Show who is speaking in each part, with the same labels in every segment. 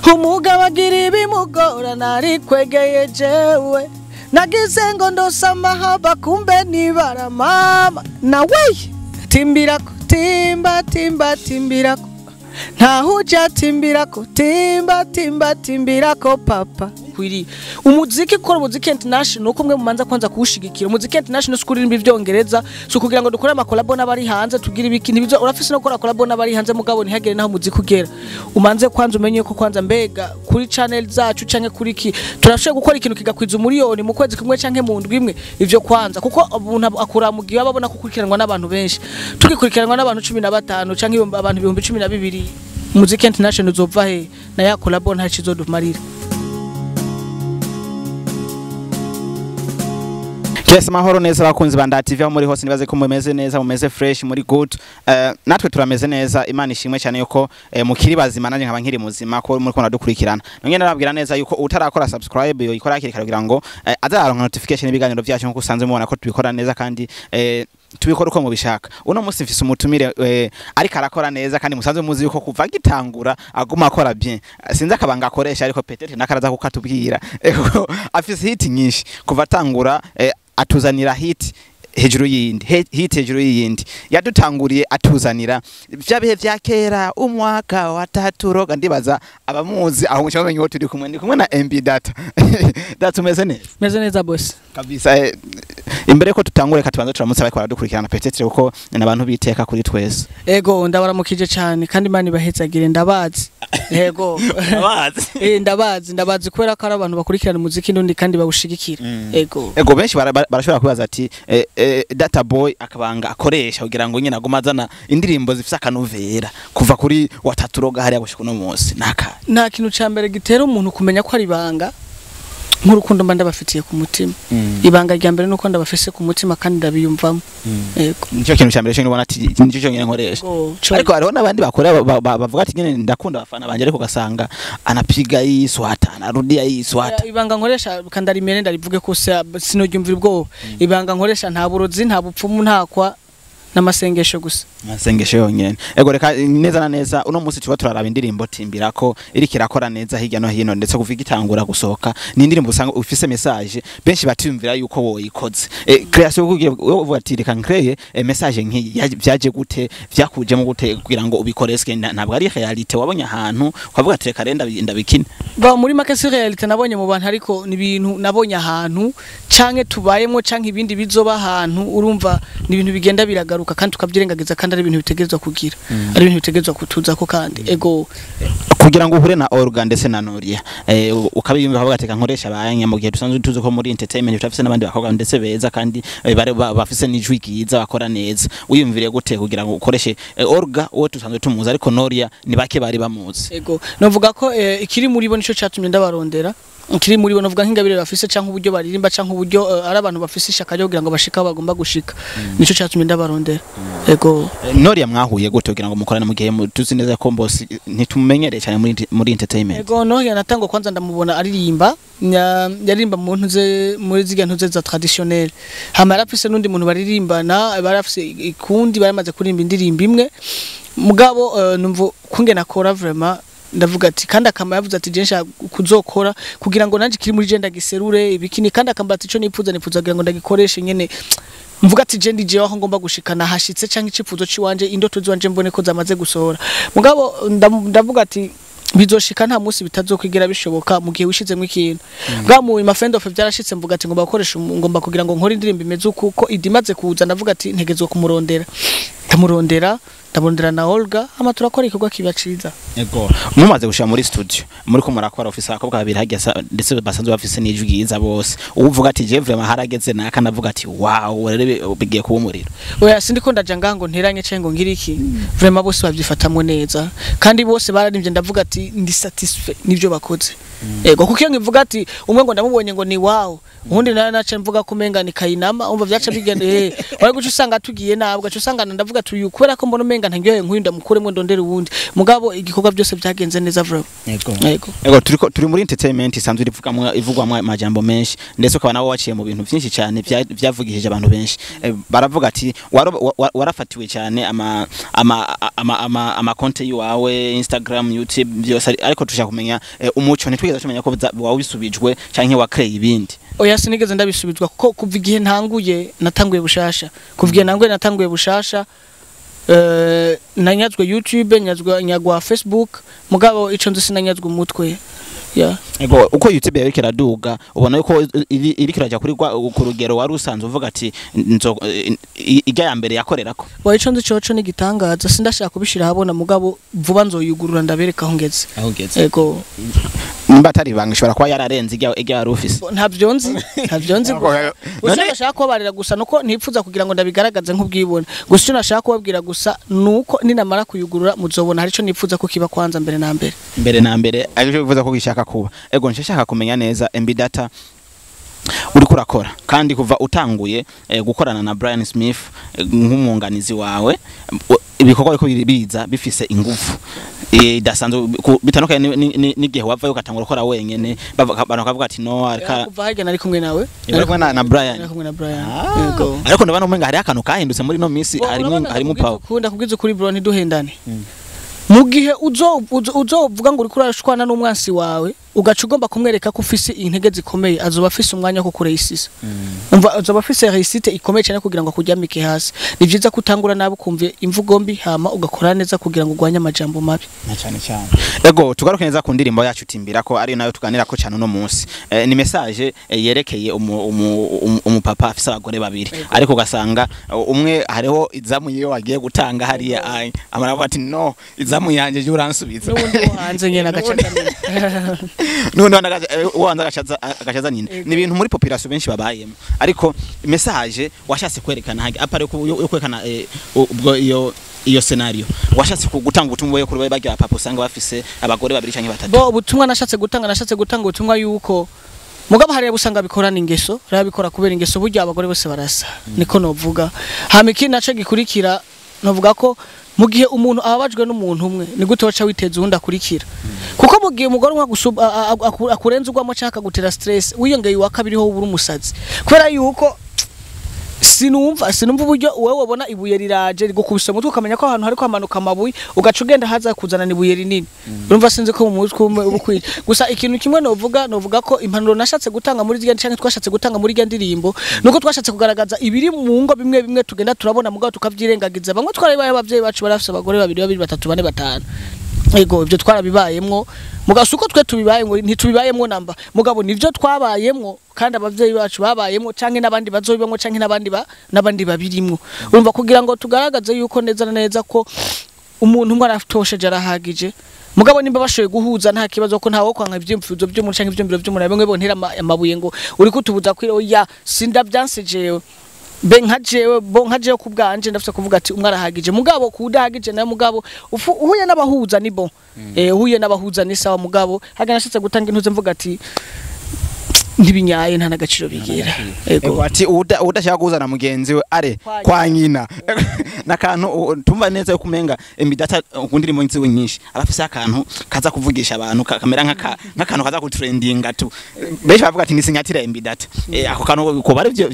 Speaker 1: Umugabo agira ibimugora narikwegeye jewe, nagize ngo ndose amahaba kumbe nibara mama nawe. Timbirako timba timba timbirako, ntahuja timbirako timba timba timbirako papa. Kwiri umuziki, kora umuziki international uko mwe mumanza kwanza kuwushigikira. Umuziki international si kuririmba ivyongereza, si kugira ngo dukore amakolabo n'abari hanze tugira ibiki ntibizo. Urafise no gukora collabo n'abari hanze mugabo ntihagere naho umuziki ugera. Umanze kwanza umenye ko kwanza mbega kuri channel zacu canke kuri ki turashoboye gukora ikintu kigakwiza umuriyoni mu kwezi kumwe canke mu ndwi imwe. Ivyo kwanza kuko umuntu akura mu gihe babona kukurikiranwa n'abantu benshi, tugikurikiranwa n'abantu 15 canke abantu 12,000, umuziki international uzova he? Na ya collabo nta kizodumarira.
Speaker 2: Yes, mahoro neza abakunzi ba Nda TV aho muri hose, nibaze ko mumeze neza, mumeze fresh, muri good. Natwe turameze neza, Imana ishimwe cyane yuko mukiri bazima, nanjye nkaba nkiri muzima ko muri ko nadukurikirana. Nongeye narabwira neza yuko utarakora subscribe yo ikora hakiri kare kugira ngo azaronka notification ibiganiro byacu, nkuko usanzwe mubona ko tubikora neza kandi tubikora uko mubishaka. Uno munsi mfise umutumire ariko arakora neza kandi musanzwe muzi yuko kuva gitangura aguma akora bien. Sinzi akabanga akoresha ariko peut-être nakaraza kukatubwira. Afise hit nyinshi kuva atangura, atuzanira hit hejuru yindi, hit hejuru yindi. Yadutanguriye atuzanira vya bihe vya kera, umwaka wa tatu roga. Ndibaza abamuzi aho muca bamenye uwo turi kumwe. Ndi kumwe na MB Data. Data, umeze neza?
Speaker 1: Meze neza, boss.
Speaker 2: Kabisa. Imbere ko tutangure katubanza turamutse bariko baradukurikirana peut-être kuko n'abantu biteka kuri twese.
Speaker 1: Ego, ndabaramukije cyane kandi Imana ibahezagire, ndabazi. Ego.
Speaker 2: Abazi.
Speaker 1: Ndabazi, ndabazi kubera ko ari abantu bakurikirana umuziki ndundi kandi bawushigikira. Ego.
Speaker 2: Ego, benshi barashobora kwibaza ati Data Boy akabanga akoresha kugira ngo nyine aguma azana indirimbo zifise akanovera kuva kuri watatu roga hariya gushika uno munsi naka?
Speaker 1: Nta kintu ca mbere gitera umuntu kumenya ko ari ibanga nk'urukundo mba ndabafitiye ku mutima. Ibanga rya mbere nuko ndabafise ku mutima kandi ndabiyumvamo. Ego.
Speaker 2: Nicyo kintu cya mbere cyo nibona ati nicyo cyonyine nkoresha.
Speaker 1: Ego.
Speaker 2: Ariko hariho n'abandi bakora bavuga ati nyine ndakunda abafana banje, ariko ugasanga anapiga hii swata, anarudia hii swata.
Speaker 1: Ibanga nkoresha kandarimere ndarivuge ko sinoryumvira ubwoba. Ibanga nkoresha nta burozi, nta bupfumu, nta kwa n'amasengesho gusa.
Speaker 2: Amasengesho yonyene. Ego, reka neza na neza uno munsi tuba turaraba indirimbo Timbirako iriko irakora neza hirya no hino, ndetse kuva igitangura gusohoka ni indirimbo usanga ufise message benshi batiyumvira yuko woyikoze. Creation kugira uvuga ati reka nkreye message nk'iyi, vyaje gute, vyakujemo gute kugira ngo ubikore? Eske ntabwo ari réalité wabonye ahantu ukavuga ati reka renda ndabikine?
Speaker 1: Ba muri make si réalité nabonye mu bantu, ariko ni ibintu nabonye ahantu canke tubayemo canke ibindi bizoba ahantu. Urumva ni ibintu bigenda biragaruka kandi tukavyirengagiza, kandi ari ibintu bitegerezwa kugira, ari ibintu bitegerezwa kutuzako kandi ego.
Speaker 2: Kugira ngo uhure na Olga ndetse na Noria, ukabiyumva ukavuga ati reka nkoresha abanya, mu gihe dusanzwe tuzi ko muri entertainment turafise n'abandi bakobwa ndetse beza kandi bari bafise n'ijwi ryiza bakora neza, wiyumviriye gute kugira ngo ukoreshe Olga uwo dusanzwe tumuzi, ariko Noria ni bake bari bamuzi?
Speaker 1: Ego, novuga ko ikiri muri bo nico catumye ndabarondera. Ikiri muri bo novuga nk'ingabire bafise canke uburyo baririmba canke uburyo ari abantu bafise ishaka ryo kugira ngo bashike aho bagomba gushika, nico catumye ndabarondera. Ego.
Speaker 2: Noria mwahuye gute kugira ngo mukorane, mu gihe tuzi neza ko mbose ntitumenyereye cyane muri entertainment?
Speaker 1: Ego, Noria natangwa kwanza ndamubona aririmba, yaririmba mu ntuze muri zirya ntuze za traditionnel, hama yarafise n'undi muntu baririmbana, barafise ikundi baramaze kuririmba indirimbo imwe. Mugabo numva kungena akora vraiment, ndavuga ati kandi akama yavuze ati je nshaka kuzokora kugira ngo nanje kiri muri je ndagiserure ibikini, kandi akamba ati ico nipfuza nipfuza kugira ngo ndagikoreshe nyene mvuga ati je ndije aho ngomba gushikana hashitse canke icifuzo ciwanje, indoto ziwanje mbone ko zamaze gusohora. Mugabo ndavuga ati bizoshika, nta munsi bitazokwigera bishoboka mu gihe wishizemo ikintu. Bwa mu ma friend of byarashitse, mvuga ati ngomba gukoresha ngomba kugira ngo nkore indirimbo imeze uku, ko idimaze kuza ndavuga ati ntegezwa kumurondera, ndamurondera, ndamurondera na Olga, hama turakora igikorwa kiba ciza.
Speaker 2: Ego, mumaze gushira muri studio muri ko murakora, office abakobwa babiri hagiye ndetse basanzwe bafise n'ijwi ryiza bose, uvuga ati je vraiment harageze naka, ndavuga ati wow, rero bigiye kuba umuriro?
Speaker 1: Oya, sindiko ndaja ngaha ngo nteranye canke ngo ngire iki. Vraiment bose babyifatamwo neza kandi bose bararimbye, ndavuga ati ndi satisfait nivyo bakoze. Ego, kuko iyo nkivuga ati umwe ngo ndamubonye ngo ni wow, ubundi nawe nace mvuga ko umenga ni kayinama, umva vyaca bigenda wari guca usanga tugiye nabi, ugaca usanga ndavuga ati uyu kubera ko mbona umenga umenga ntangiye nk'uyu ndamukuremo ndondera uwundi, mugabo igikorwa byose byagenze neza vraiment. Yego.
Speaker 2: Ego, turiko turi muri entertainment isanzwe irivugamwo ivugwamwo amajambo menshi, ndetse ukaba nawe waciye mu bintu byinshi cyane byavugishije abantu benshi. Baravuga ati warafatiwe cyane ama konte yiwawe, Instagram, YouTube, byose, ariko tushaka kumenya umuco, ntitwigeze tumenya ko wabisubijwe canke wakreye ibindi.
Speaker 1: Oya, sinigeze ndabisubizwa, kuko kuva igihe ntanguye natanguye bushasha, kuva igihe ntanguye natanguye bushasha. Nanyazwe YouTube, nyazwa nyagwa Facebook, mugabo ico nzi sinanyazwe umutwe, yeah.
Speaker 2: Ego, uko YouTube yawe iriko iraduga, ubona yuko iriko iraja kuri ku rugero wari usanzwe uvuga ati ijya ya mbere yakorerako?
Speaker 1: Wa, ico nzi coco ni gitangaza, sindashaka kubishira ahabona, mugabo vuba nzoyugurura ndabereka aho ngeze.
Speaker 2: Aho ugeze.
Speaker 1: Ego.
Speaker 2: Nimba atari ibanga, ishobora kuba yararenze ijya wari ufise.
Speaker 1: Ntabyo nzi, ntabyo nzi gusa. Gusa nashaka kubabarira gusa nuko ntipfuza kugira ngo ndabigaragaze nk'ubwibone. Gusa icyo nashaka kubabwira gusa nuko ninamara kuyugurura muzobona hari ico nipfuza ko kiba kwanza mbere na mbere.
Speaker 2: Mbere na mbere aricyo bivuza ko gishaka kuba. Ego, nshaka kumenya neza, MB Data, uriko urakora kandi kuva utanguye gukorana na Brian Smith nk'umwunganizi wawe, ibikorwa biriko biza bifise ingufu idasanzwe, bitandukanye n'igihe wavayo ugatangura gukora wenyene, abantu bakavuga ati no arika.
Speaker 1: Kuva harya nari kumwe nawe.
Speaker 2: Uri kumwe na Brian.
Speaker 1: Nari kumwe na Brian. Yego.
Speaker 2: Ariko ndabona umenga hariho akantu kahindutse muri ino minsi, harimo power.
Speaker 1: Ukunda kubwiza ukuri bro, ntiduhendane. Mu gihe uzovuga ngo uriko urashwana n'umwansi wawe, ugaca ugomba kumwereka ko ufise intege zikomeye, azoba afise umwanya wo kukureyisisa. Umva, azoba afise réussite ikomeye cyane kugira ngo akuryamike hasi. Ni vyiza ko utangura nabi ukumva imvugo mbi, hama ugakora neza kugira ngo ugwanye amajambo mabi.
Speaker 2: Na cyane cyane. Ego, tugaruke neza ku ndirimbo yacu Timbira, ko ari nayo tuganira ko cyane uno munsi. Ni message yerekeye umupapa afise abagore babiri, ariko ugasanga umwe hariho izamu yiwe wagiye gutanga hariya, amaravuga ati no, izamu yanje je uransubiza.
Speaker 1: N'ubundi wo hanze nyene agaca azana.
Speaker 2: Nundi wanza agacaza ninde. Ni ibintu muri population benshi babayemo, ariko message washatse kwerekana hage apare yo kwerekana ubwo iyo scenario washatse gutanga ubutumwa bwo kuri barya papa usanga bafise abagore babiri canke batatu.
Speaker 1: Bo, ubutumwa nashatse gutanga ubutumwa yuko mugabo hariya usanga bikorana ingeso, hariya bikora kubera ingeso, burya abagore bose barasa, niko novuga. Hama ikindi naco gikurikira, novuga ko mu gihe umuntu ababajwe n'umuntu umwe, ni gute waca witeza uwundi akurikira? Kuko mu gihe umugore umwe akurenza ugwamo canke akagutera stress, wiyongeye uwa kabiri ho ubura umusazi, kubera yuko sinumva uburyo wowe wabona ibuye riraje rigukubise umutwe, ukamenya ko ahantu hariko hamanuka amabuye, ugaca ugenda haza kuzana ibuye rinini. Urumva, sinzi ko mu mutwe umwe uba ukwiye. Gusa ikintu kimwe novuga ko impanuro nashatse gutanga muri rya canke twashatse gutanga muri rya ndirimbo, nuko twashatse kugaragaza ibiri mu ngo bimwe bimwe tugenda turabona mugabo tukavyirengagiza. Bamwe twarabibaye, abavyeyi bacu barafise abagore babiri babiri, batatu, bane, batanu. Ego, ibyo twarabibayemwo, mugabo si uko twe tubibayemwo, ntitubibayemwo namba, mugabo nivyo twabayemwo kandi abavyeyi bacu babayemwo canke n'abandi bazobibamwo canke n'abandi babirimwo. Urumva, kugira ngo tugaragaze yuko neza na neza ko umuntu umwe aratosheje, arahagije, mugabo nimba bashoboye guhuza nta kibazo, ko ntawo kwanka ivyimfuzo by'umuntu canke ivyumviro by'umuntu. Bamwe bontera amabuye ngo uri kutubuza kwira, oya, sindavyanse jewe, be nka jewe, bo nka jewe kubwanje ndafise kuvuga ati umwe arahagije, mugabo kudahagije nayo, mugabo uhuye n'abahuza ni bon, uhuye n'abahuza ni sawa. Mugabo haga nashatse gutanga intuze mvuga ati ntibinyaye, nta n'agaciro bigira. Ego.
Speaker 2: Ego, ati udashaka kuzana mugenzi we are
Speaker 1: Kwa
Speaker 2: kwa nyina nakantu tumva neza yuko umenga MB Data ku ndirimbo nziwe nyinshi abafise akantu kaza kuvugisha abantu, kamera nk'akantu kaza kutrendinga tu, benshi bavuga ati ni signature ya MB Data. Ako kantu ko bari byo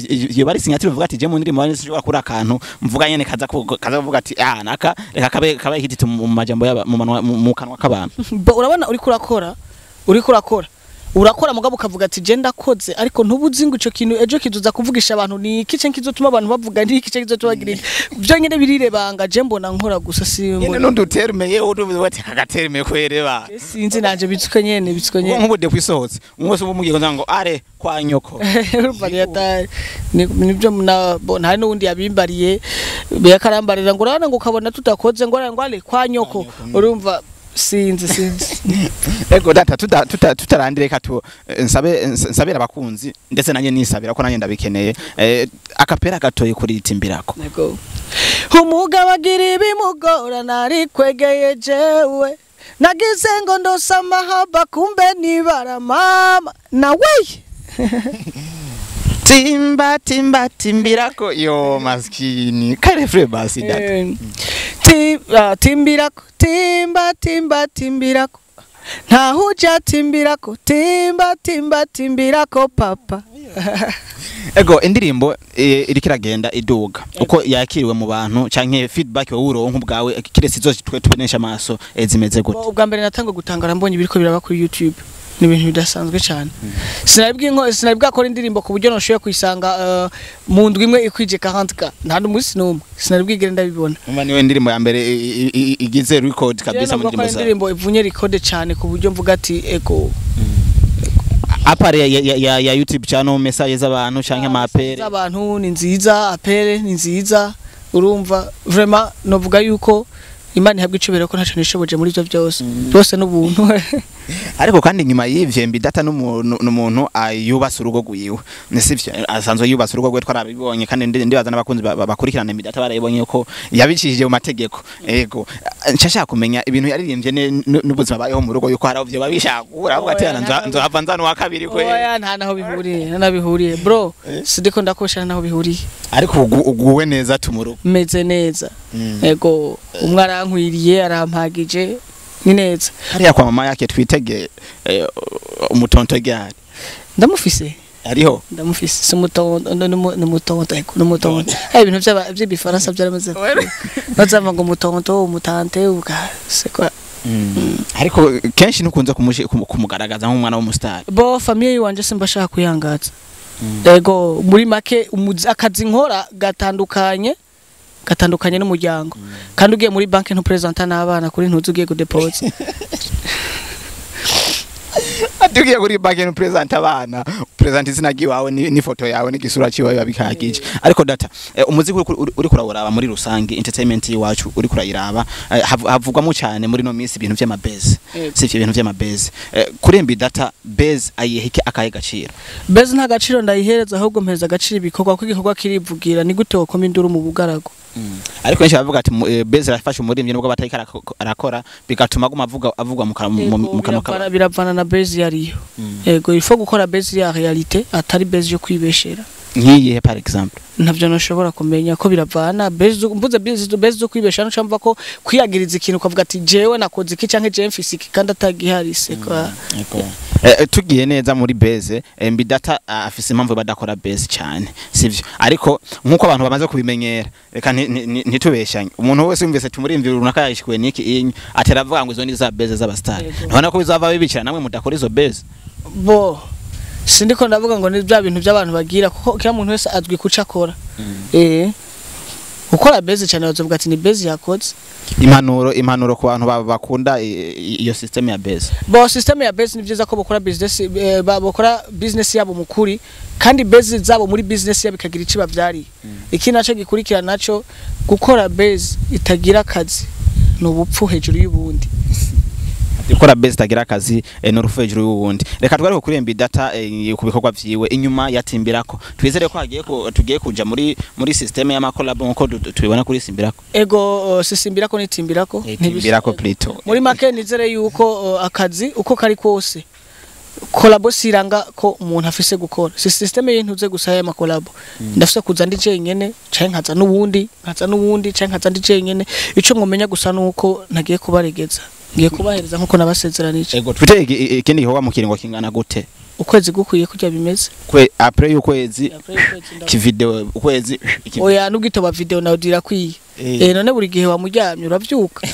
Speaker 2: bari signature, bavuga ati je mu ndirimbo nshobora kuri akantu mvuga nyene kaza kuvuga ati ah, naka reka kabe hit mu majambo yaba mu manwa mu kanwa k'abantu.
Speaker 1: Bo, urabona uriko urakora urakora, mugabo ukavuga ati je ndakoze, ariko ntubuzi ngo ico kintu ejo kizoza kuvugisha abantu ni iki canke kizotuma abantu bavuga ni iki canke kizotuma bagira iki. Byo nyene birirebanga, je mbona nkora gusa
Speaker 2: Nyene.
Speaker 1: simbona.
Speaker 2: Nundi utermeye utuvuze ati kagatermeye kwereba.
Speaker 1: Sinzi nanje, bitsuko nyene, bitsuko
Speaker 2: Ubwo
Speaker 1: nyene.
Speaker 2: Nk'ubu de kwisohotse umwe wese umubwiye ngo are kwa nyoko.
Speaker 1: Urumva ni atari nibyo na bo, nta n'uwundi yabimbariye biyakarambarira ngo urabona ngo ukabona tudakoze ngo ale kwa nyoko. Urumva, sinzi, sinzi.
Speaker 2: Ego data, tutarandire reka tu nsabe nsabira abakunzi, ndetse nanjye nisabira ko nanjye ndabikeneye, akapera gatoye kuri Timbirako.
Speaker 1: Yego. Umugabo agira ibimugora nari kwegeye jewe, nagize ngo ndose amahaba, kumbe nibara mama nawe.
Speaker 2: Timba timba timbirako yo maskini ka refrain basi data.
Speaker 1: Timbirako timba timba timbirako ntahuja timbirako timba timba timbirako papa.
Speaker 2: Ego indirimbo iriko iragenda iduga uko yakiriwe mu bantu canke feedback wowe uronka ubwawe, kiretse izo twe tubonesha amaso, zimeze gute?
Speaker 1: Ubwa mbere natanga gutangara mbonye ibiriko biraba kuri YouTube, ni ibintu bidasanzwe cyane. Sinari bwakora indirimbo ku buryo nashoboye kuyisanga mu ndwi imwe ikwije 40K, nta n'umunsi n'umwe sinari bwigere ndabibona.
Speaker 2: Umva, niwe ndirimbo ya mbere igize record kabisa mu
Speaker 1: Jewe navuga ko
Speaker 2: ndirimbo
Speaker 1: ari
Speaker 2: zawe.
Speaker 1: Indirimbo ivunye record cyane ku buryo mvuga ati ego.
Speaker 2: À part ya YouTube channel, message z'abantu canke ama appels?
Speaker 1: Z'abantu ni nziza, appels ni nziza. Urumva, vraiment novuga yuko Imana ihabwa icubahiro ko ntaco nishoboje muri ivyo byose, byose n'ubuntu.
Speaker 2: Ariko kandi nyuma y'ivyo, MB Data n'umuntu yubatse urugo rwiwe, ni sivyo? Asanzwe yubatse urugo rwe, twarabibonye, kandi ndibaza n'abakunzi bakurikirana MB Data barayibonye ko yabicishije mu mategeko. Ego, nshashaka kumenya ibintu yaririmbye n'ubuzima bayeho mu rugo, yuko hari aho vyo babishaka avuga ati
Speaker 1: Oya,
Speaker 2: nzohava nzana uwa kabiri kwe.
Speaker 1: Oya, nta naho bihuriye, nta naho bihuriye bro, sidiko ndakosha, nta naho bihuriye.
Speaker 2: Ariko uguwe neza tu mu rugo?
Speaker 1: Meze neza, ego, umwe arankwiriye, arampagije, ni neza.
Speaker 2: Hariya kwa mama yake twitege umutonto ryari?
Speaker 1: Ndamufise.
Speaker 2: Hariho?
Speaker 1: Ndamufise, si umutonto, ni umutonto, ego, ni umutonto. Ibintu by'ibifaransa byaramaze bazava ngo umutonto, umutante, uga c'est quoi.
Speaker 2: Ariko kenshi ntukunze kumugaragaza nk'umwana w'umustar.
Speaker 1: Bo famille yiwanje simba shaka kuyangaza. Ego, muri make akazi nkora gatandukanye n'umuryango, kandi ugiye muri banki ntupresenta n'abana kuri ntuzi ugiye kudepoza.
Speaker 2: Ati ugiye kuri banki ntupresenta abana, presenta izina ry'iwawe n'ifoto yawe n'igisura ciwawe biba bihagije. Ariko data, umuziki uri kurawuraba muri rusange, entertainment y'iwacu uri kurayiraba, havugwamo cyane muri no minsi ibintu vy'ama buzz. Sivyo, ibintu vy'ama buzz. Kuri MB Data, buzz ayiha akahe gaciro?
Speaker 1: Buzz nta gaciro ndayihereza, ahubwo mpereza agaciro ibikorwa, kuko igikorwa kirivugira. Ni gute wokoma induru mu bugaragu?
Speaker 2: Ariko benshi baravuga ati buzz irafasha umuririmbyi nubwo batariko arakora, bigatuma aguma avuga avugwa mu kanwa
Speaker 1: Biravana, biravana na buzz yariyo. Ego, il faut gukora buzz ya réalité, atari buzz yo kwibeshera.
Speaker 2: Nk'iyihe par exemple?
Speaker 1: Ntavyo ntushobora kumenya ko biravana. Buzz, mvuze buzz zo kwibesha, nco mva ko kwiyagiriza ikintu ukavuga ati jewe nakoze iki canke jewe mfise iki kandi atagihari, c'est quoi.
Speaker 2: Tugiye neza muri buzz, MB Data afise impamvu badakora buzz cyane, sivyo? Ariko nkuko abantu bamaze kubimenyera, reka ntitubeshanye, umuntu wese yumvise tumurimvira runaka yashikuwe niki inyi atera avuga ngo izo ni za buzz z'aba star. Ntabona ko bizava bibicira namwe mudakora izo buzz.
Speaker 1: Bo sindiko ndavuga ngo ni bya bintu by'abantu bagira, kuko kila muntu wese azwi kuco akora. Gukora buzz cyane bazovuga ati ni buzz yakoze.
Speaker 2: Impanuro ku bantu bakunda iyo system ya buzz?
Speaker 1: Bo system ya buzz ni byiza ko bakora business, bakora business yabo mukuri, kandi buzz zabo muri business yabo ikagira ico bavyariye. Iki naco gikurikira naco, gukora buzz itagira akazi ni ubupfu hejuru y'ubundi.
Speaker 2: Gukora buzz itagira akazi n'urufu hejuru y'uwundi. Reka tugaruke kuri MB Data, ku bikorwa vyiwe inyuma yatimbirako. Twizere ko hagiye ko tugiye kuja muri system y'ama collab nkuko tubibona kuri Simbirako.
Speaker 1: Ego, sisimbirako nitimbirako.
Speaker 2: Timbirako plutôt.
Speaker 1: Muri make nizere yuko akazi uko kari kose, collabo siranga ko umuntu afise gukora si system y'intuze gusa y'ama collabo. Ndafise kuza ndi jenyene canke nkaza n'uwundi, nkaza n'uwundi canke nkaza ndi jenyene. Ico mwomenya gusa nuko ntagiye kubaregeza, ngiye kubahereza nkuko nabasezeranije.
Speaker 2: Ego, twitege ikindi gikorwa mu kiringo kingana gute?
Speaker 1: Ukwezi gukwiye kujya bimeze.
Speaker 2: Kwe après y'ukwezi?
Speaker 1: Après y'ukwezi
Speaker 2: ki video ukwezi
Speaker 1: Oya, nubwitoba video nawe dirakwiye. None buri gihe wamuryamye uravyuka.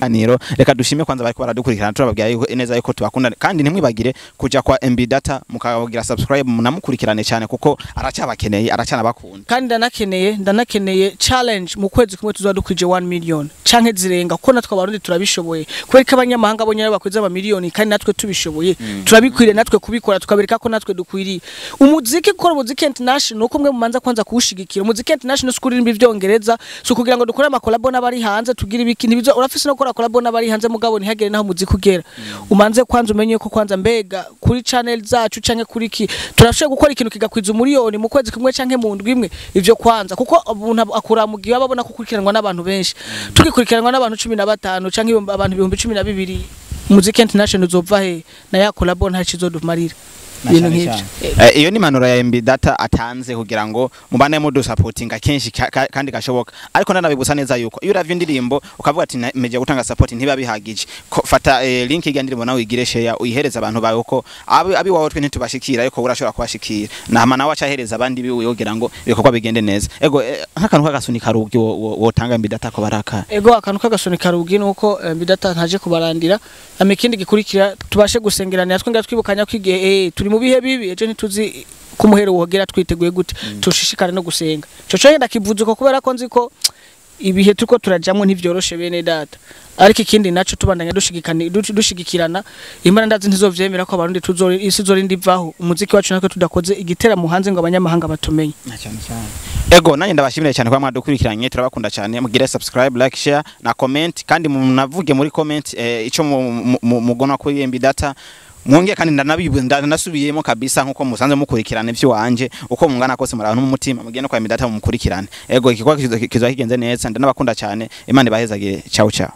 Speaker 2: Aniro, reka dushime kwanza bariko baradukurikirana, turababwira yuko neza yuko tubakunda, kandi ntimwibagire kuja kwa MB Data mukagira subscribe, munamukurikirane cyane kuko aracyabakeneye, aracyanabakunda.
Speaker 1: Kandi ndanakeneye challenge mu kwezi kumwe tuzoba dukwije 1 million canke zirenga, kuko natwe abarundi turabishoboye. Kubera ko abanyamahanga bo nyene bakwiza amamiliyoni kandi natwe tubishoboye, turabikwiriye natwe kubikora, tukabereka ko natwe dukwiriye umuziki, gukora umuziki international. Uko mwe mumanza kwanza kuwushigikira umuziki international, si kuririmba ivyongereza, si kugira ngo dukore ama collabo n'abari hanze tugire ibiki ntibizo. Urafise no gukora collabo n'abari hanze, mugabo ntihagere naho umuziki ugera. Umanze kwanza umenye ko kwanza mbega kuri channel zacu canke kuri ki turashoboye gukora ikintu kigakwiza umuriyoni mu kwezi kumwe canke mu ndwi imwe. Ivyo kwanza, kuko umuntu akura mu gihe aba abona ko ukurikiranwa n'abantu benshi. Tugikurikiranwa n'abantu 15 canke abantu 12,000, umuziki international uzova he? Na ya collabo nta kizodumarira. Ibintu nk'ivyo.
Speaker 2: Iyo ni impanuro ya MB Data atanze kugira ngo mubane mudusapotinga kenshi kandi gashoboka. Ariko ndanabibutsa neza yuko iyo uravye indirimbo ukavuga ati meje gutanga support, ntiba bihagije. Fata link y'irya ndirimbo nawe uyigire share, uyihereza abantu bawe, kuko abi wawe twe ntitubashikira, ariko urashobora kubashikira, nama nawe acahereza abandi biwe kugira ngo ibikorwa bigende neza. Ego, nk'akantu k'agasunika rugi wotanga, MB Data, ko baraka?
Speaker 1: Ego, akantu k'agasoni karugi nuko MB Data ntaje kubarandira. Ama ikindi gikurikira, tubashe gusengeranira twongera twibukanya ko igihe turi mu bihe bibi, ejo ntituzi ko umuhero wogera twiteguye gute. Tushishikare no gusenga. Ico cyo ndakivuze ko kubera ko nzi ko ibihe turiko turajamwo ntivyoroshe, bene data. Ariko ikindi naco, tubandanya dushigikirana. Imana ndazi ntizovyemera ko abarundi tuzori isi izorinda ivaho umuziki wacu natwe tudakoze igiteramo hanze ngo abanyamahanga batumenye.
Speaker 2: Cyane cyane. Ego, nanjye ndabashimire cyane kuba mwadukurikiranye. Turabakunda cyane. Mugire subscribe, like, share na comment, kandi munavuge muri comment ico mugona kuri MB Data. Mwongeye kandi ndanasubiyemo kabisa, nkuko musanze mukurikirana ivyo wanje uko mungana kose, muri abantu mu mutima, mugende no kwa MB Data mumukurikirane. Ego, igikorwa kizoba kigenze neza. Ndanabakunda cyane. Imana ibahezagire. Ciao ciao.